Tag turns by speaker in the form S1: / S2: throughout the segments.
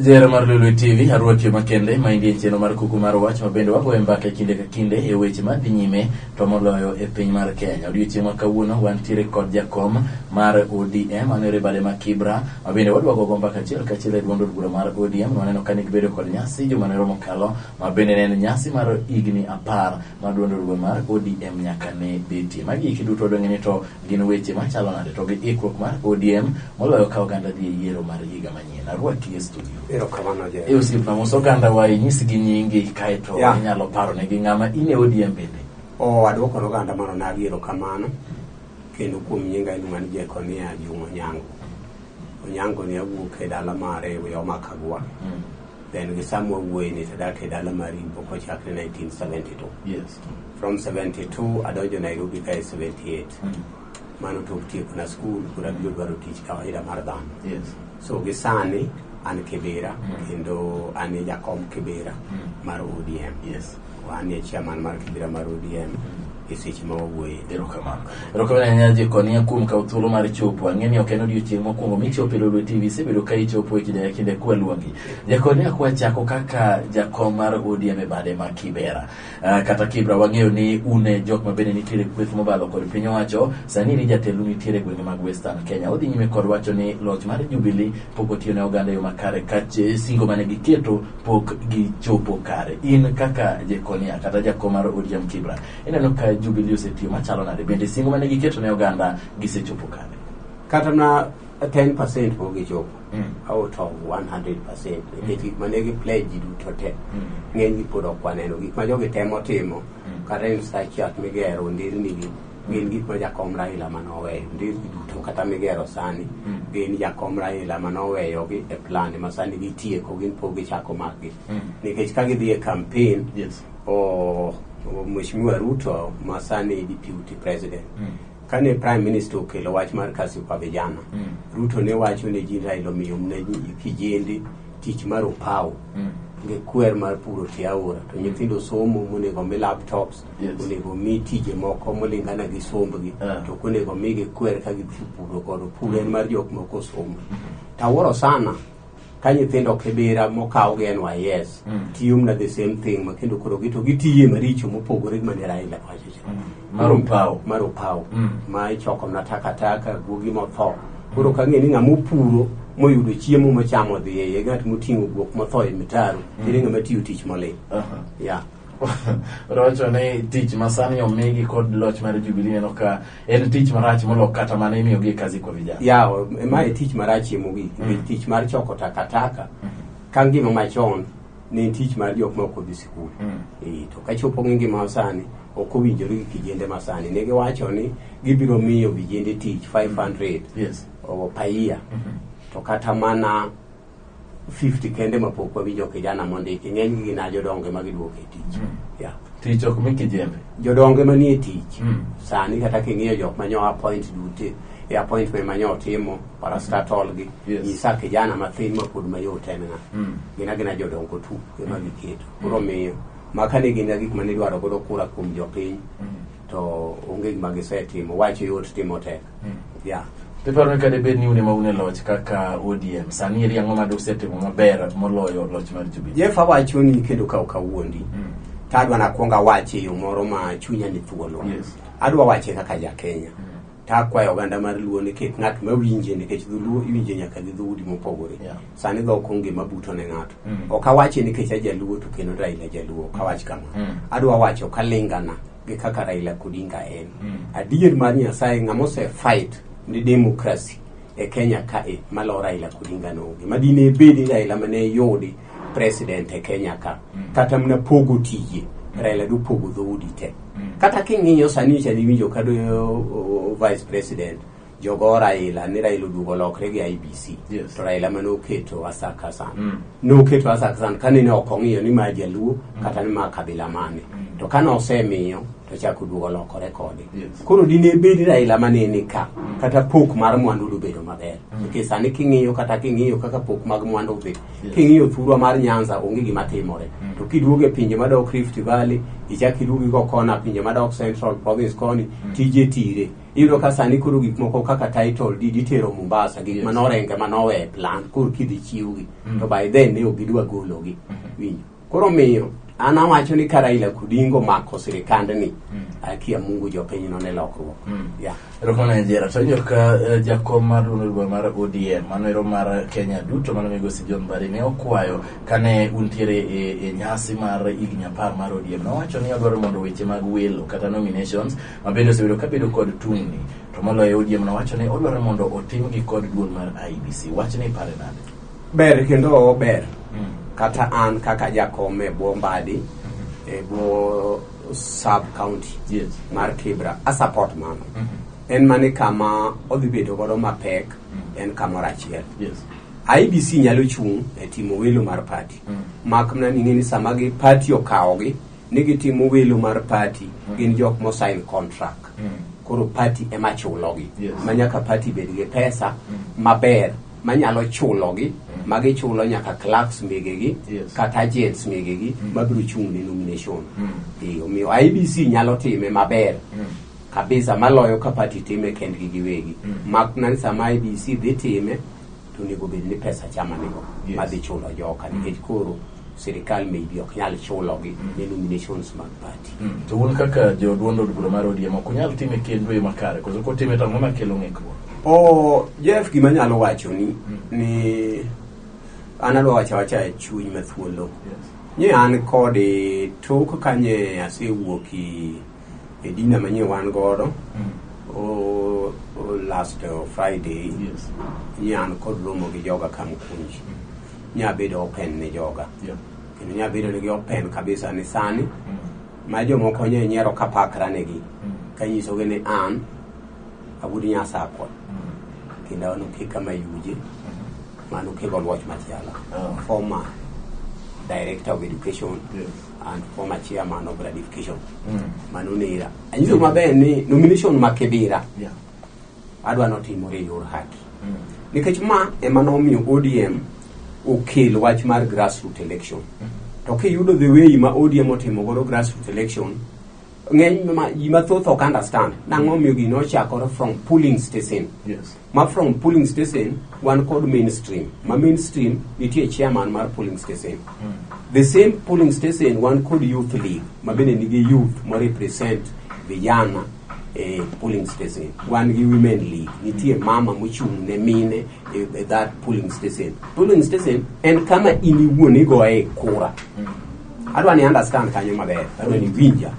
S1: Jahera mar Lolwe TV, arwaki makende ma indie chenro mar kuku mar wach ma bende wagoye mbaka e kinde ka kinde e weche madhi nyime to moloyo e piny mar Kenya. Odiochieng' ma kawuono wantiere kod jakom mar ODM manere bade ma Kibra ma bende wadwa gogo mbaka achiel kachiel e duond od bura mar ODM. Waneno ka gibedo kod nyasi juma nero mokalo ma bende ne en nyasi mar higni 10 mar duond od bura mar ODM nyaka ne betie. Magi eki duto wadwa ng'e ni to gin weche machalo nade to gi ikruok mar ODM moloyo ka oganda dhi e yiero mar higa manyien. Arwaki e studio.
S2: Erokamano Jeff.
S1: E osiepna mos oganda wa inyisgi nyingi kaeto inyalo paro negi ng'ama in e ODM bende.
S2: O aduoko ne oganda mar onagi erokamano kendo kuom nyinga iluonga ni Jekonia Juma Onyango. Onyango ni awuok e dala mar Uyoma Kagwa. Then gi sama wawuoye ni to adak e dala mar Imbo kochakre 1972. From 72 adonjo Nairobi ka e 78. Mano tok tieko na school koro abiro dwaro tich kawaida mar dhano. So gi sani an Kibera kendo an e jakom Kibera mar ODM. An e chairman mar Kibera mar ODM e seche ma wawuoye.
S1: Erokamano. Erokamano ahinya Jekonia kuom kawo thuolo mar chopo. Ang'e ni ok en odiochieng' mokwongo michopo e Lolwe TV, isebedo ka ichopo e kinde ka kinde kwaluongi. Jekonia kwachako kaka jakom mar ODM e bade ma Kibera. Kata Kibra wang'eyo ni un e jok ma bende nitiere kweth mobalo kod piny owacho, sani eri jatelu nitiere e gwenge mag Western Kenya. Odhi nyime kod wacho ni loch mar Jubilee pok otiyo ne oganda e yo makare ka singo mane giketo pok gichopo kare. In kaka Jekonia kata jakom mar ODM Kibra, ineno ka Jubilee osetiyo machalo nade? Bende singo mane giketo ne oganda gisechopo kare?
S2: Kata na 10% pok gichopo. Out of 100% nikech gik mane gi pledge ji duto te ng'eny gi pod ok waneno gik ma jogi temo timo kata infrastructure migero nderni gi gin gik ma jakom Raila manoweyo nderni duto kata migero sani gin jakom Raila manoweyo gi e plan ma sani gitieko gin pok gichako makgi nikech ka gidhi e campaign o Mheshimiwa Ruto ma sani deputy president kane prime minister okelo wach mar kazi kwa vijana Ruto ne wacho ne ji Raila omiyo ne kijende tich mar opawo gi kwer mar puro tie aora to nyithindo somo monego mi laptops onego mi tije moko molingana gi sombgi to ok onego migi kwer ka gidhi puro godo pur en mar jok moko somo tawuoro sana ka nyithindo Kibera mokaw gi NYS tiyo mana the same thing ma kendo koro gito gitiye maricho mopogore gi mane Raila wacho cha.
S1: Mar opawo.
S2: Mar opawo. Ma ichoko mana takataka, guogi motho. Koro ka ng'e ni ng'ama opuro moyudo chiemo mochamo dhi e iye ng'at moting'o guok motho e mitaro ere ng'ama tiyo tich molil. Yeah.
S1: Owacho ni tich ma sani omigi kod loch mar Jubilee neno ka en tich marach molo kata mana imiyogi e kazi kwa vijana.
S2: Yawa, ma e tich marachie mogik nikech tich mar choko takataka ka ngima machon ne en tich mar jok ma ok odhi sikul. Eh, to kachopo gi ngima masani ok owinjore gi kijende masani. Ne giwacho ni gibiro miyo vijende tich 500 per year. To kata mana 50 kende ma pok wawinjo kijana mondiki ng'eny gi gin a jodongo ema giduoko e tich. Yeah.
S1: Tich ok mi kijembe.
S2: Jodongo ema nie tich. Sani kata king'iyo jok manyo appoint dute e appointment manyo otimo parastatal gi nyisa kijana mathin ma pod mayot en ng'a. Gin agina jodongo tu ema giketo. Koro miyo ma kane gin gik mane idwaro godo kura kuom jopiny to onge gima gisetimo. Wacho yot timo tek. Yeah.
S1: Iparo ni kade bed ni un ema un e loch kaka ODM, sani eri ang'o ma dusetimo maber moloyo loch mar Jubilee?
S2: Jeff awacho ni kendo ka ok awuondi to adwa nakwong awache e yo moro ma chunya ni thuolo. Adwa wache kaka ja Kenya. To akwayo oganda mar Luo ni kik ng'at ma winje nikech dholuo iwinje nyaka gi dhoudi mopogore. Sani dhok onge mabuto ne ng'ato. Ok awache nikech ajaluo to kendo Raila jaluo, ok awach kama. Adwa wacho kalingana gi kaka Raila Odinga en. Adier mar Nyasaye ng'ama ose fight ni democracy e Kenya kae malo Raila Odinga noonge. Ma dine bed ni Raila mane yudi president e Kenya ka kata mana pogo tije Raila dopogo dhoudi te. Kata king'iyo sani cha niwinjo ka do vice president jogo Raila ni Raila oduogo olokre gi IBC to Raila mane oketo Isaac Hassan noketo Isaac Hassan kane ne ok ong'iyo ni ma jaluo kata ni ma kabila mane to kane osemiyo to To chako duogo lokore kode.
S1: Yes.
S2: Koro dine bed Raila manene ka kata pok mar mwandu dobedo maber. Nikech sani king'iyo kata king'iyo kaka pok mag mwandu dhi. King'iyo thurwa mar Nyanza onge gima timore. To kiduogo e pinje madok Rift Valley, ichak iduogo igo kona pinje madok Central Province koni, tije tire. Iyudo ka sani koro gik moko kaka title deed itero Mombasa, gik manorenge manowe e plan, koro kidhi chiwgi. To by then ne ok gidwa gologi. Winjo. Koro miyo an awacho ni ka Raila Odinga omako sirikandni, akia Mungu jopiny none lokruok. Yeah.
S1: Erokamano Injera. To awinjo ka jakom mar duond od bura mar ODM mano ero mar Kenya duto mano migosi John Mbadi ne okwayo kane untiere e nyasi mar higni 10 mar ODM nowacho ni odwaro mondo weche mag welo kata nominations ma bende osebedo kabedo kod tungni to moloyo ODM nowacho ni odwaro mondo otimgi kod duol mar IEBC. Wachni ipare nade?
S2: Ber kendo ber. Kata an kaka jakom e bwo Mbadi, e bwo sub county mar Kibra, a support mano. En mane kama odhi bedo godo mapek en kamoro achiel. IEBC nyalo chung' e timo welo mar party. Mak mana ni ing'e ni sama gi party okawogi ni gitimo welo mar party gin jok mo sign contract. Koro party ema chulogi. Ma nyaka party bed gi pesa maber manyalo chulogi ma gichulo nyaka clerks megegi kata agents megegi mabiro chung' ne nomination. Omiyo IEBC nyalo time maber kabisa maloyo ka party time kendgi giwegi. Mak mana ni sama IEBC dhi time to onego bed ni pesa chama nigo madhi chulo joka nikech koro sirikal maybe ok nyal chulogi ne nominations mag party.
S1: To un kaka jo duond od bura mar ODM ok unyal time kendu e yo makare koso kotime to ang'o makelo ng'ikruok?
S2: O Jeff gima anyalo wacho ni ni an adwa wacho awacha e chuny mathuolo. Nye an kod tok kanye asewuok e dina manye wan godo o last Friday. Nye an kod romo gi joga Kamkunji. Nya bedo open ne joga. Kendo nya bedo negi open kabisa ni sani ma jomoko nye nyiero kapakra negi kanyisogi ni an awuod Nyasakwa kendo an oke kama yuje mano kego luoch machielo former director of education and former chairman of gratification mano nera anyiso maber ni nomination ma Kibira adwa notimore e yor haki nikech ma ema nomiyo ODM okel wach mar grassroots election. To kiyudo the way ma ODM otimo godo grassroots election, ng'eny ma ji mathoth ok understand nang'o omiyo gino ochakore from polling station. Ma from polling station wan kod mainstream. Ma mainstream nitie chairman mar polling station. The same polling station wan kod youth league ma bende nigi youth ma represent vijana e polling station. Wan gi women league nitie mama mochung' ne mine e that polling station. Polling station en kama in iwuon igoye kura. Adwa ni understand kanyo maber, adwa ni winja.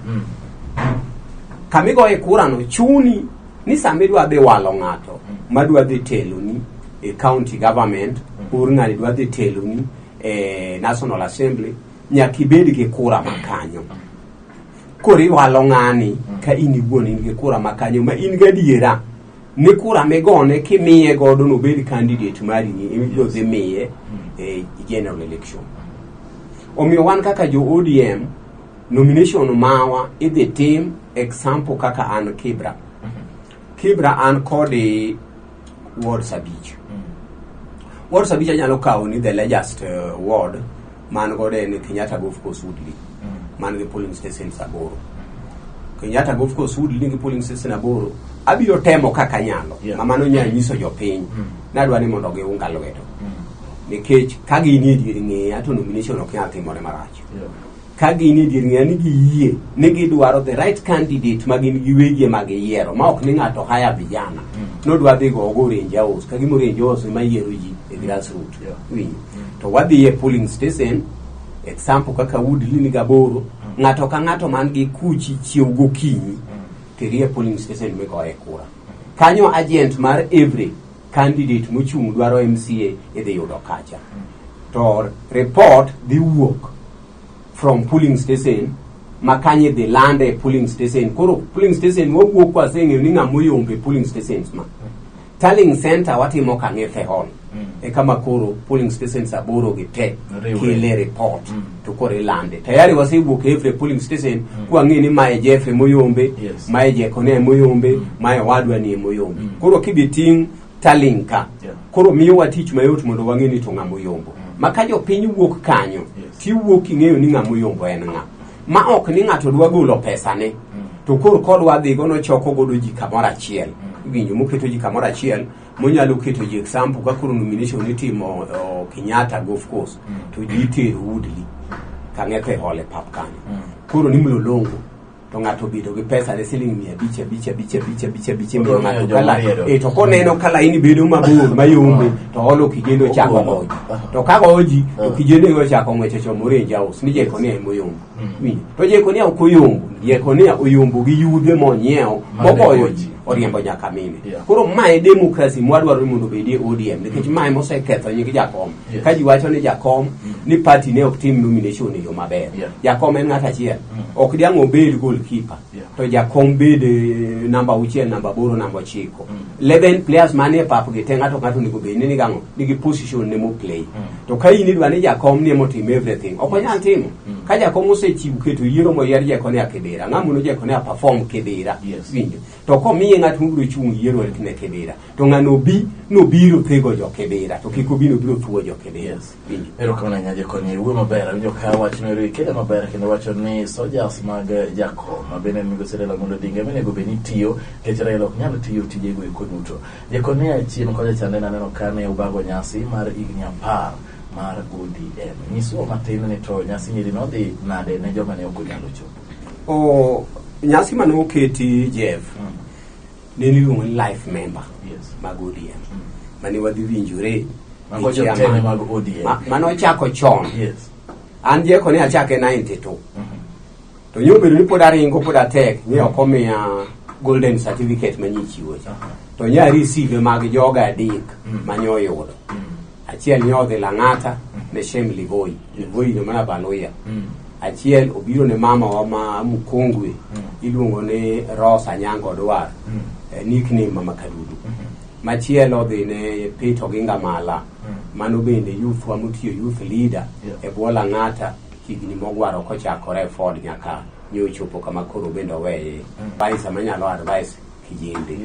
S2: Kama igoye kura no chuni ni sama idwa dhi walo ng'ato madwa dhi teloni e county government or ng'ani dwa dhi teloni e National Assembly, nyaka ibed gi kura ma kanyo. Koro iwalo ng'ani ka in iwuon in gi kura ma kanyo ma in gadiera ni kura migone kimiye godo nobed candidate mari ni ibiro dhi miye e general election. Omiyo wan kaka jo ODM nomination mawa idhi tim example kaka an Kibra. Kibra an kod wards 5. Wards 5 anyalo kawo ni the largest ward man godo en Kenyatta Golf Course Woodley man gi polling stations 8. Kenyatta Golf Course Woodley nigi polling station 8. Abiro temo kaka anyalo. Ma mano nya nyiso jopiny. Nadwa ni mondo giunga lwedo. Nikech ka gin e dier ng'eya to nomination ok nyal timore marach. Ka gin e dier ng'eya ni giyie ni gidwaro the right candidate ma gin giwegi ema giyiero ma ok ni ng'ato haya vijana nodwa dhi go Orange House ka gima Orange House ema yiero ji e grassroot. Winjo. To wadhi e polling station example kaka Woodley ni gaboro ng'ato ka ng'ato man gi kuchi chiew gokinyi teri e polling station migoye kura. Kanyo agent mar every candidate mochung' dwaro MCA idhi yudo kacha. To report dhi wuok from polling station ma kanyo idhi lande e polling station. Koro polling station wawuok kwaseng'eyo ni ng'ama oyombo e polling stations ma. Tallying center watimo Kang'ethe Hall. E kama koro polling stations 8 gi te
S1: Riwre.
S2: kele report to koro ilande. Tayari wasewuok e every polling station kwang'e ni mae Jeffrey moyombe, mae Jekonia moyombe, mae owadwa ni moyombe. Koro kidhi ting' tallying ka, koro miyowa tich mayot mondo wang'e ni to ng'a moyombo. Ma ka jopiny wuok kanyo, tiwuok king'eyo ni ng'a moyombo en ng'a. Ma ok ni ng'ato dwa golo pesane, to koro kodwa dhigo nochoko godo ji kamoro achiel. Iwinjo moketo ji kamoro achiel, monyalo keto ji example ka koro nomination itimo Kenyatta Golf Course, to ji itero Woodley, Kang'ethe Hall e pap kanyo. Koro ni mlolongo to ng'ato obedo gi pesa ne siling 500 5 5 5 5 5
S1: Odwa
S2: miyo
S1: miyo
S2: ng'ato
S1: joma
S2: kala
S1: riedo.
S2: to koneno ka laini bedo mabor mayombe to olo kijende ochako
S1: Ogolo.
S2: goji to ka goji to kijende go ochako ng'wecho chomo Orange House ni Jekonia ema oyombo. Winjo? To Jekonia ok oyombo, Jekonia oyombo gi yudhe monyiewo
S1: Mane
S2: mogoyo
S1: goji.
S2: ji oriembo nyaka mine.
S1: Koro
S2: mae democracy mwadwaro ni mondo obedie ODM nikech mae moseketho nying jakom. Ka ji wacho ni jakom ni party ne ok tim nomination e yo maber. Jakom en ng'at achiel. Ok diang' obed goalkeeper. To jakom bed namba 6, namba 8, namba 9. 11 players manie pap gi te ng'ato ng'ato onego bed ni nigang'o nigi position ne mo play. To ka in idwa ni jakom ni emotim everything, ok onyal timo. Ka jakom osechiwo keto yiero moyier Jekonia Kibera, ng'ama mono Jekonia perform Kibera. Winjo. To komiye ng'at mobiro chung' yiero ne Kibera, to ng'ano obi nobiro thego jo Kibera, to kik obi nobiro thuo jo Kibera. Winjo.
S1: Erokamano ahinya Jekonia, iwuoyo maber, awinjo ka wachno ero ikele maber kendo wacho ni soldiers mag Jakom ma bende en migosi Raila Amolo Odinga ema onego bed ni tiyo nikech Raila ok nyal tiyo tijego eko duto. Jekonia chien kocha chande naneno ka ne ubago nyasi mar higni 10 mar ODM. Nyiswa matin ni to nyasi nyiri nodhi nade ne joma ne ok onyalo chopo.
S2: Nyasi mane oketi Jeff ne iluongo ni life member mag ODM mane wadhi winjore
S1: Mago
S2: gi chairman.
S1: jotelo mag ODM.
S2: Mane ochako chon. An Jekonia achake 92. To nyo bedo ni pod aringo pod atek ni ok omiya golden certificate manye chiwo cha. To nya receive mag joga 3 manye oyudo. Achiel nyo odhi Lang'ata ne Shem Livoi. Livoi no mana Baluya. Achiel obiro ne mama wa ma mkongwe iluongo ni Rosa Anyango Odwar. Nickname Mama Kadudu. Machielo odhi ne Peter Oginga Mala. Mano bende youth wa motiyo youth leader e bwo Lang'ata higni mogwaro kochakore e Ford nyaka nyochopo kama koro bende oweye. Advice manyalo advice kijende.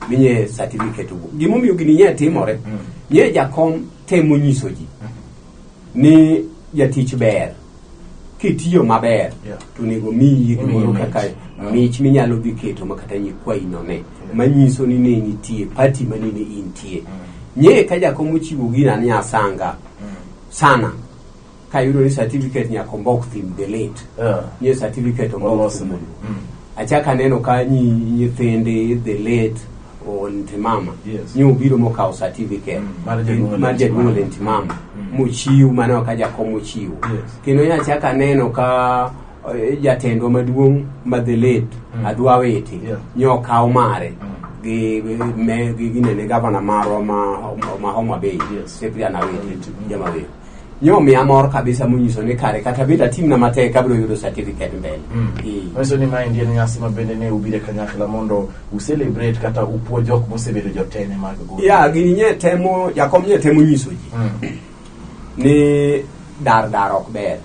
S2: Minye certificate owuok. Gimomiyo gini nye timore, nye jakom temo nyiso ji ni jatich ber kitiyo maber to onego miyi gimoro kaka mich minyalo dhi keto ma kata nyikwayi none manyiso ni ne nitie party ma nene intie. Nye ka jakom ochiwo gina ni asanga sana kayudo ni certificate nyaka ombok thim the late nye certificate ombok thim. Achako aneno ka nyithindi the late Ntimama nye obiro mokawo certificate mar jaduong' Ole Ntimama mochiw mano ka jakom ochiwo. Kendo nye achako aneno ka jatendwa maduong' ma the late Adwa Wete nye okaw mare gi ginene gavana marwa ma Homa Bay Cyprian Awiti Jamawero. Nye omiya mor kabisa monyiso ni kare kata bed atimna matek abiro yudo certificate mbele.
S1: Manyiso ni maendi en nyasi ma bende ne ubire kanyakla mondo u celebrate kata upuo jok mosebedo jotene mag ODM.
S2: Ya gini nye temo jakom nye temo nyiso ji ni dar dar ok ber.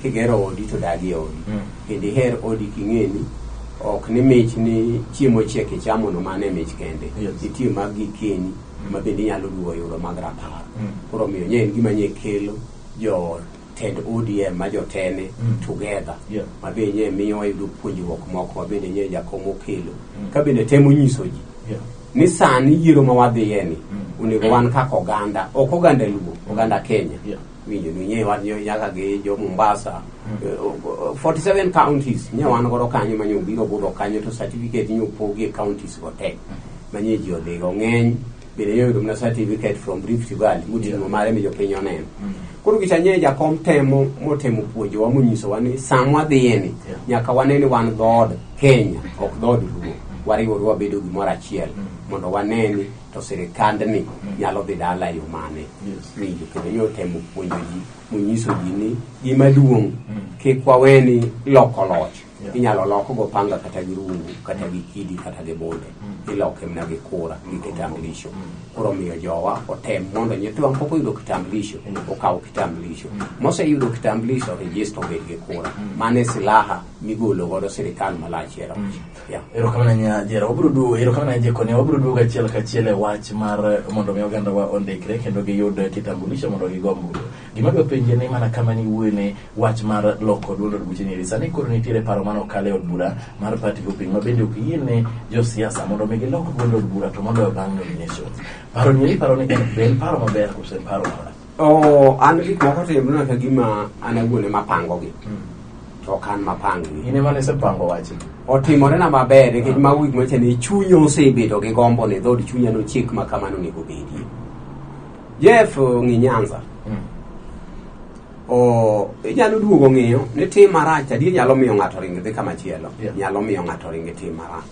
S2: Kigero odi to dagi e odi. Kendo iher odi king'eni ok ni mich ni chiemo chiek ichamo no mano e mich kende. Nitie mag gikeni ma bende inyalo duogo yudo mag rapar. Koro omiyo nye en gima nye kelo jo tend ODM ma jotene together ma be nye miyo wayudo puonjruok moko ma bende nye jakom okelo ka bende temo nyiso ji ni sani yiero ma wadhiye ni onego wan kaka oganda ok oganda Luo oganda Kenya winjo ni nye wan nyaka gi jo Mombasa 47 counties nye wan godo kanyo ma nye obiro budho kanyo to certificate nye opogi e counties go te ma nye ji odhigo ng'eny bende nye oyudo mana certificate from Rift Valley moting'o mare mi jopiny oneno. Koro gicha nye jakom temo motemo puonjowa monyisowa ni sama wadhiye ni nyaka wane ni wan dhood Kenya ok dhood Luo wariwore wabedo gimoro achiel mondo wane ni to sirikandni nyalo dhi dala e yo mane. Winjo kendo nye otemo puonjo ji monyiso ji ni gima duong' kik wawe ni loko loch. Inyalo lok go panga kata gi rungu kata gi kidi kata gi bunde. Iloke mana gi kura gi kitambulisho. Koro omiyo jowa otem mondo nyithiwa pok oyudo kitambulisho okaw kitambulisho. Moseyudo kitambulisho register obed gi kura. Mano e silaha migolo godo sirikal malach e loch. Yeah.
S1: Erokamano ahinya Jera, wabiro duogo, erokamano ahinya Jekonia, wabiro duogo achiel kachiel e wach mar mondo mi oganda wa ondikre kendo giyud kitambulisho mondo gigo ombulu. Gima adwa penje ni mana kama niwuoye ni wach mar loko duond od buche ni sani koro nitiere paro mane okalo e od bura mar party grouping ma bende ok yie ne josiasa mondo mi gilok duond od bura to moloyo bang' nominations. Paro ni iparo ni en be en paro maber koso en paro marach?
S2: Oh, an gik moko timna ka gima an awuon ema pangogi. To ok an mapanggi.
S1: In ema nisepango wachni.
S2: Otimore na maber nikech mago gik mawacho ni chunya osebedo gi gombo ni dhood chunya nochik ma kamano onego bedie. Jeff ng'i Nyanza. O, inyalo duogo ng'iyo ni tim marach adier nyalo miyo ng'ato ring dhi kama chielo. Nyalo miyo ng'ato ring tim marach.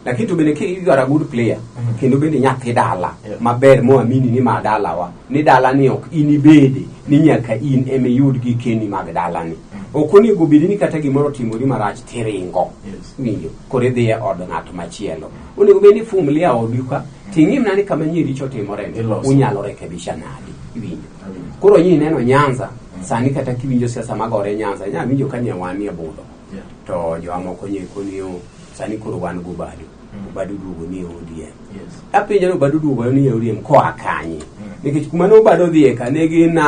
S2: Lakini to bende ki you are a good player kendo bende nyathi dala maber moamini ni ma dalawa ni dala ni ok in ibede ni nyaka in emiyud gikeni mag dalani. Ok onego bed ni kata gimoro otimori marach tiringo. Winjo koro idhi e od ng'at machielo. Onego bed ni fumilia odi ka ting'i mana ni kama nyie richo otimore ni
S1: Iloso.
S2: unyalo rekebisha nadi. Iwinjo. Koro nyi neno Nyanza sani kata kiwinjo siasa magore Nyanza inya winjo ka nyawanie budho. To jowa moko nyeko ni o sani koro wan gobado. Obado duogo ni e ODM. Apenja ni Obado duogo ni e ODM koa kanye? Nikech kuma ne Obado odhiye ka ne gin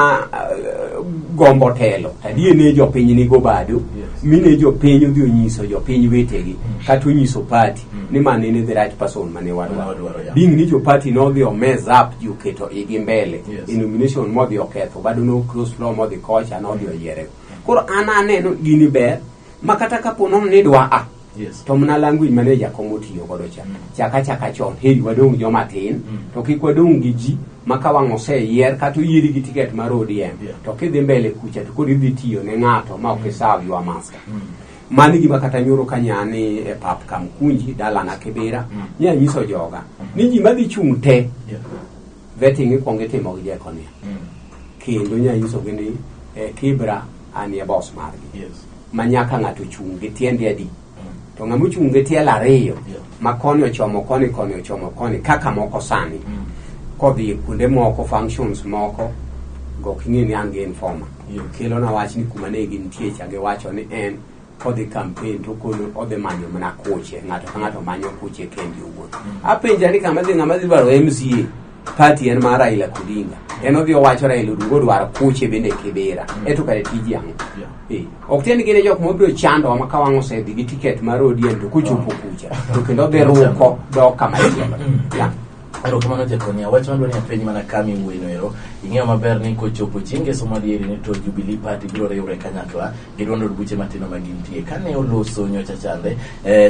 S2: gombo telo. Adier ne jopiny ni gobado. Mi ne jopiny odhi onyiso jopiny wetegi kata onyiso party ni mane ne the right person mane wadwaro.
S1: Wadwaro, yeah.
S2: Being ni jo party nodhi o mess up ji oketo igi mbele. E nomination modhi oketho. Obado no cross floor modhi kocha nodhi oyiere. Koro an aneno gini ber ma kata kapo nono ni dwa a to mana language mane jakom otiyo godo cha chaka chaka chon heri wadong' joma tin to kik wadong' gi ji ma ka wang' oseyier kata oyieri gi tiket mar ODM to kidhi mbele kucha to koro idhi tiyo ne ng'ato ma ok iserve your master. Mano e gima kata nyoro ka nyani e pap Kamkunji dalana Kibera ne anyiso joga ni ji madhi chung' te vetting ikwongo itimo gi Jekonia kendo nya nyisogi ni Kibra an e boss margi ma nyaka ng'ato chung' gi tiende adi to ng'ama ochung' gi tielo ariyo ma koni ochomo koni koni ochomo koni kaka moko sani kodhi e kuonde moko functions moko go king'e ni an gi informer kelo na wach ni kuma ne gintie cha giwacho ni en kodhi campaign to kono odhi manyo mana kuche ng'ato ka ng'ato manyo kuche kendi owuon apenja ni kama dhi ng'ama dhi dwaro MCA party en mar Raila Odinga en odhi owacho Raila Odinga odwaro kuche bende Kibera eto kare tiji ang'o Ok tiend gin e jok mabiro chandowa ma ka wang' osedhi gi tiket mar ODM to kochopo kucha to kendo odhi ruko dok kama chielo. Yeah.
S1: Erokamano Jekonia, wach madwa ni apenj mana kama iwuoyeno ero. Ing'eyo maber ni kochopo chieng' ngeso madieri ni to Jubilee Party biro riwre kanyakla gi duond od buche matindo ma gintie. Kane oloso nyocha chande,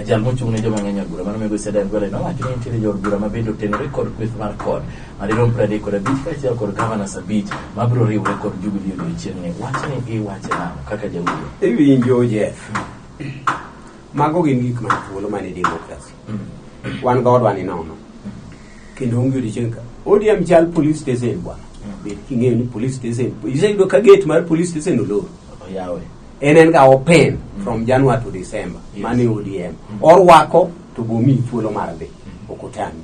S1: jal mochung' ne joma ng'eny e bura mano Migosi Adan Duale nowacho ni nitiere jood bura ma bende otenore kod kweth mar CORD madirom 35 kaachiel kod gavanas 5 mabiro riwre kod Jubilee odiochieng'ni. Wachni iwache nang'o kaka jawuoyo?
S2: Iwinjo Jeff. Mago gin gik man thuolo man e democracy. Wan godwa ni nono. Kendo onge odiochieng' ka. ODM chal police station bwana. Bed king'eyo ni police station. Iseyudo ka gate mar police station olor.
S1: Oyawe.
S2: En en ga open from January to December. Mano e ODM. Orwako to bomiyi thuolo mar dhi. Ok otami.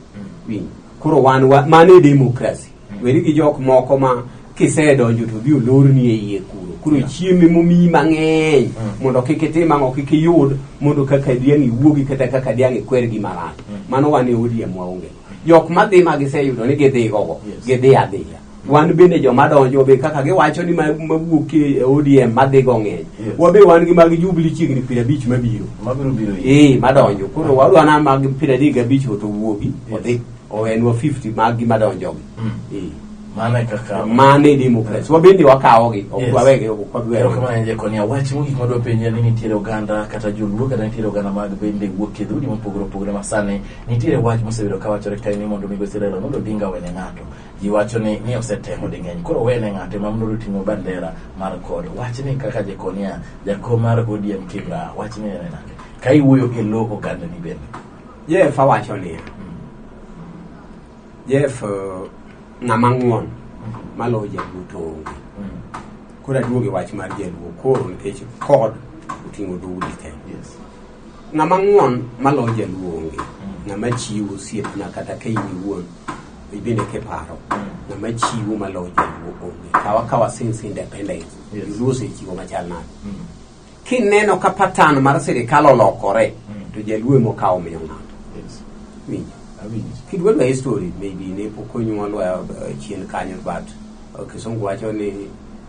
S2: Winjo. Koro wan wa, mano e democracy. Weri gi jok moko ma kisedonjo to dhi olorni e iye kuro. Koro chieme momiyi mang'eny mondo kik itim ang'o kik iyud mondo kaka diang' iwuogi kata kaka diang' ikwer gi marach. Mano wan e ODM waonge. Jok madhi ma giseyudo ni gidhi gogo, gidhi adhiya. Wan bende joma donjo be kaka giwacho ni mawuok e ODM madhi go ng'eny. Wabe wan gi mag Jubilee chiegni 50 mabiro.
S1: Mabiro biro.
S2: Madonjo. Koro wadwa na mag 35 to owuogi odhi. Owenwa 50 mag gi madonjogi.
S1: Mano e kaka
S2: Mano e democracy. Wabende wakawogi, ok wawegi, ok wabi weyogi.
S1: Erokamano Jekonia. Wach mogik madwa penji en ni nitiere oganda kata joluo kata nitiere oganda mag bende wuok e dhoudi mopogore opogore ma sani nitiere wach mosebedo kawachore kae ni mondo migosi Raila Amolo Odinga owene ng'ato. Ji wacho ni osetemo ding'eny koro owene ng'ato ema mondo oting'o bandera mar CORD. Wachni kaka Jekonia jakom mar ODM Kibra, wachni en nade? Ka iwuoyo e lo ogandani bende.
S2: Jeff awacho niya. Jeff ng'ama ng'won maloyo jaluo to onge. Koro aduogo e wach mar jaluo koro nikech CORD Oting'o dhoudi te.
S1: Yes.
S2: Ng'ama ng'won maloyo jaluo onge. Ng'ama chiwo osiepna kata ka in iwuon ibende kiparo. Ng'ama chiwo maloyo jaluo onge. Kawa kawa since independence.
S1: Yes.
S2: Joluo osechiwo machal nade. Kineno ka pattern mar sirikal olokore to jaluo ema okawo miyo ng'ato.
S1: Yes.
S2: Winjo.
S1: Awinji.
S2: Kidwa dwa history maybe ne pok onyuolwa chien kanyo but kisungu wacho ni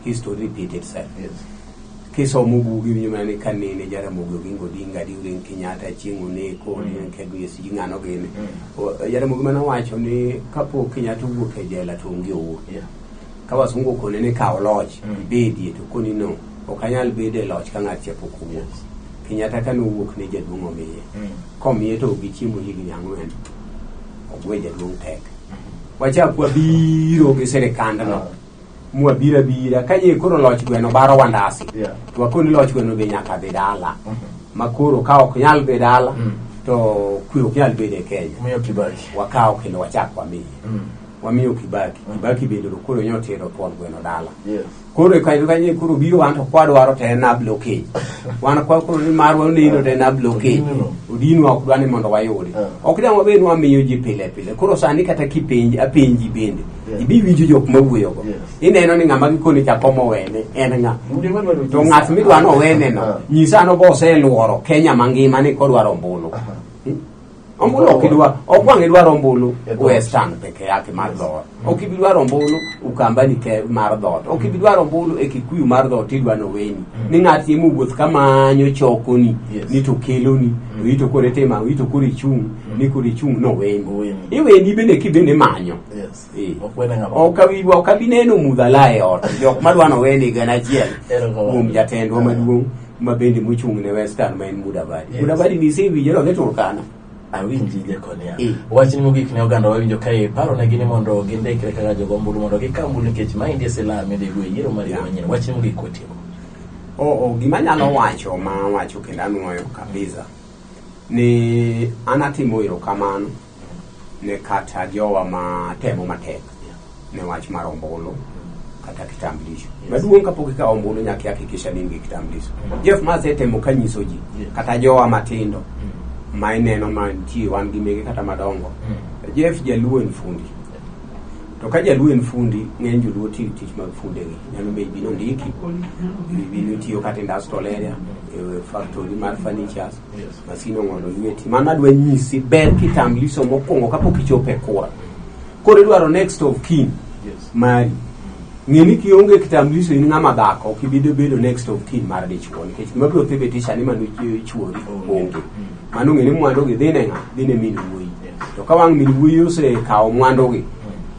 S2: history repeat itself.
S1: Yes.
S2: Kisomo buge iwinjo mana ni kanene Jaramogi Oginga Odinga during Kenyatta Achieng' Oneko during KBS ng'ano gini. Jaramogi mane owacho ni kapok Kenyatta owuok e jela to onge Uhuru.
S1: Yeah.
S2: Ka wasungu okone ni kaw loch ibedie to koni no ok anyal bedo e loch ka ng'at cha pok owuok.
S1: Yes.
S2: Kenyatta kane owuok ne jaduong' omiye. Komiye to ok gichiemo higni ang'wen. Ogwe jaduong' tek. Wachak wabiro gi sirikandno. Mwabiro abira ka nye koro loch gweno baro wandasi.
S1: Yeah.
S2: To wakoni loch gweno be nyaka dhi dala. Ma koro ka ok nyal dhi dala to kwe ok nyal bedo e Kenya.
S1: Miyo Kibaki.
S2: Wakawo kendo wachak wamiye. Wamiyo Kibaki. Kibaki bende koro nyotero thuon gweno dala.
S1: Yes.
S2: Koro kanyo kanyo koro biro wan to kwadwaro to en a blockage. Wan kwa koro ni marwa oneno to en a blockage.
S1: Odinno.
S2: Odinwa ok dwa ni mondo wayudi. Ok dang' wabed ni wamiyo ji pile pile. Koro sani kata kipenji apenji bende.
S1: Yeah.
S2: Ibi winjo jok mawuoyogo.
S1: Yes.
S2: Ineno ni ng'ama gikoni jakom owene en ng'a.
S1: Gima dwaro
S2: To ng'at midwa ni owene no, nyisa no boseluoro Kenya mangima ni kodwaro ombulu. Ombulu ok idwa, ok wang' idwaro ombulu
S1: E dhoot.
S2: Western peke yake mar dhoot. Ok ibi dwaro ombulu Ukambani ke mar dhoot. Ok ibi dwaro ombulu e Kikuyu mar dhoot idwa noweni. Ni ng'at ni mowuoth kamanyo chokoni
S1: Yes.
S2: ni to keloni to ito koro itimo ang'o, ito koro ichung' ni koro ichung' noweni.
S1: Oweni.
S2: Iweni bende kibende manyo.
S1: Yes.
S2: Eh.
S1: Ok wene ng'ama.
S2: Ok abi ok abi neno mudhala e ot. Jok madwa noweni gana achiel
S1: Erokamano.
S2: kuom jatendwa maduong' ma bende mochung' ne Western ma en Mudavadi.
S1: Yes.
S2: Mudavadi ni isewinjo nodhi Turkana.
S1: Awinji Jekonia.
S2: Eh.
S1: Wachni mogik ne oganda wawinjo kae paro negi ni mondo gindikre kaka jogo ombulu mondo gikaw ombulu nikech maendi e silaha midhi go e yiero mar higa
S2: Yeah.
S1: manyien. Wachni mogik kwatieko.
S2: O, gima anyalo wacho ma wacho kendo anuoyo kabisa ni an atimo erokamano ne kata jowa ma temo matek ne wach mar ombulu kata kitambulisho.
S1: Yes.
S2: Maduong' kapok ikawo ombulu nyaka ihakikisha ni in gi kitambulisho. Jeff masetemo kanyiso ji
S1: Yeah.
S2: kata jowa matindo ma ineno mantie wan gi mege kata madongo. Jeff jaluo en fundi. To ka jaluo en fundi, ng'eny joluo tiyo tich mag fundegi. Nyalo maybe nondiki, maybe notiyo kata industrial area, e factory mar furnitures,
S1: Yes.
S2: masin ong'olo lweti. Mano adwa nyisi ber kitambulisho mokwongo kapok ichopo e kura. Koro idwaro next of kin
S1: Yes.
S2: mari. Ng'e ni kionge kitambulisho in ng'ama dhako, ok ibi bedo next of kin mar dichuo nikech gima biro thibitisha ni mano chuori onge. Mano ng'e ni mwandu gi dhi ne ng'a? Dhi ne min wuoyi.
S1: Yes.
S2: To ka wang' min wuoyi osekawo mwandu gi,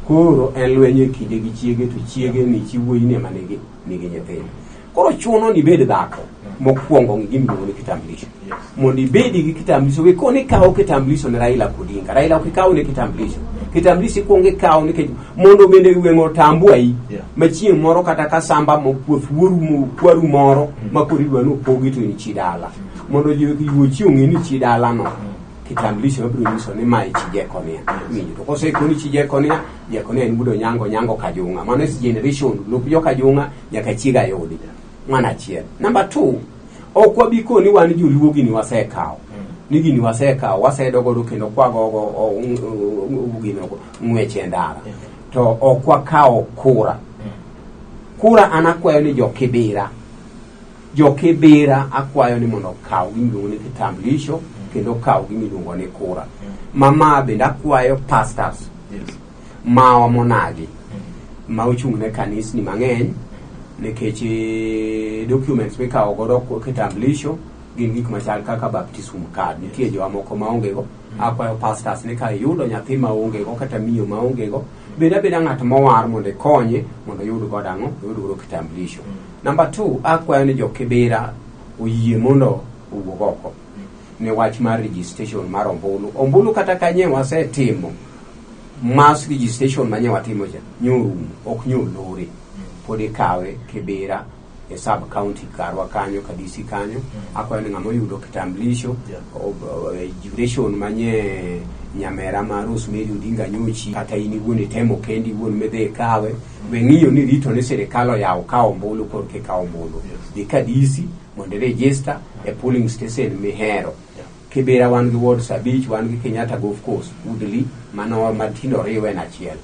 S2: koro en lweny e kinde gi chiege to chiege ni chi wuoyi ni ema nigi nigi nyithindo. Koro chuno ni ibed dhako mokwongo ng'i gima iluongo ni kitambulisho.
S1: Yes.
S2: Mondo ibed gi kitambulisho, we koni ikawo kitambulisho ne Raila Odinga. Raila ok ikaw ne kitambulisho. Kitambulisho ikwongo ikawo nikech mondo bende gweng' otambu ai.
S1: Yeah.
S2: Ma chieng' moro kata ka samba mo puoth wuoru mo kwaru moro ma koro idwa ni opogi to in chi dala. Mondo ji yuochi ong'e ni chi dala no. Kitambulisho mabiro nyiso ni mae chi Jekonia. Winjo. To kosekoni chi Jekonia, Jekonia en wuod Onyango, Onyango Kajung'a. Mano is generation lop jo Kajung'a nyaka chiega yudi. Mano achiel. Number two, ok wabi koni wan joluo gini wasekawo. Ni gini wasekawo, wasedo godo kendo kwagogo gino ng'wech e ndara. To ok wakawo kura. Kura an akwayo ni jo Kibira. Jo Kibira akwayo ni mondo okaw gima iluongo ni kitambulisho kendo okaw gima iluongo ni kura. Mama bende akwayo pastors
S1: Yes.
S2: mawa monagi ma ochung' ne kanisni mang'eny nikech documents mikawo godo kitambulisho gin gik machal kaka baptism card. Nitie jowa moko maonge go. Akwayo pastors ni ka iyudo nyathi maonge go kata miyo maonge go, bed abeda ng'at mowar mondo ikonye mondo oyud godo ang'o? Oyud godo kitambulisho. Number two, akwayo ni jo Kibira oyie mondo owuog oko ne wach mar registration mar ombulu. Ombulu kata ka nye wasetimo mass registration manye watimo cha nyorumo ok nyolore pod ikawe Kibira e sub county karwa kanyo ka DC kanyo akwayo ni ng'ama oyudo kitambulisho
S1: Yeah.
S2: duration manye nyamera mar Rosemary Odinga nyochi kata in iwuon itemo kendi iwuon midhi ikawe we ng'iyo ni rito ni sirikal oyaw kawo ombulu korka ikawo ombulu
S1: Yes.
S2: dhi ka DC Mondo i-register e polling station mihero. Kibera wan gi wards 5, wan gi Kenyatta Golf Course, Woodley, mano matindo oriw en achiel.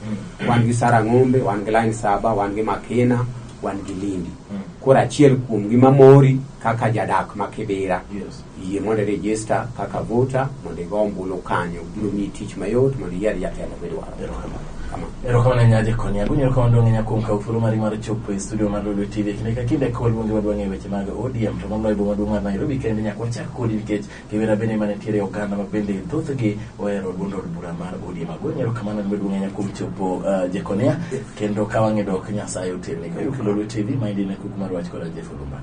S2: Wan gi Sarang'ombe, wan gi Line 7, wan gi Makina, wan gi Lindi. Koro achiel kuom gi mamori kaka jadak ma Kibera. Yie mondo i-register kaka voter mondo igo ombulu kanyo. Biro miyi tich mayot mondo iyier jatelo midwaro. Kamano.
S1: Erokamano ahinya Jekonia. Agonyo erokamano duong' ahinya kuom kawo thuolo mari mar chopo e studio mar Lolwe TV. Kinde ka kinde ka waluongi wadwa ng'eyo weche mag ODM to moloyo boma maduong' mar Nairobi kende nyaka wachak kodi nikech Kibera bende ma nitiere oganda ma bende thothgi ohero duond od bura mar ODM. Agonyo erokamano maduong' ahinya kuom chopo Jekonia kendo ka wang'e dok Nyasaye otelni. Kawuok e Lolwe TV, maendi ne kuku mar wach koda Jeff Olumba.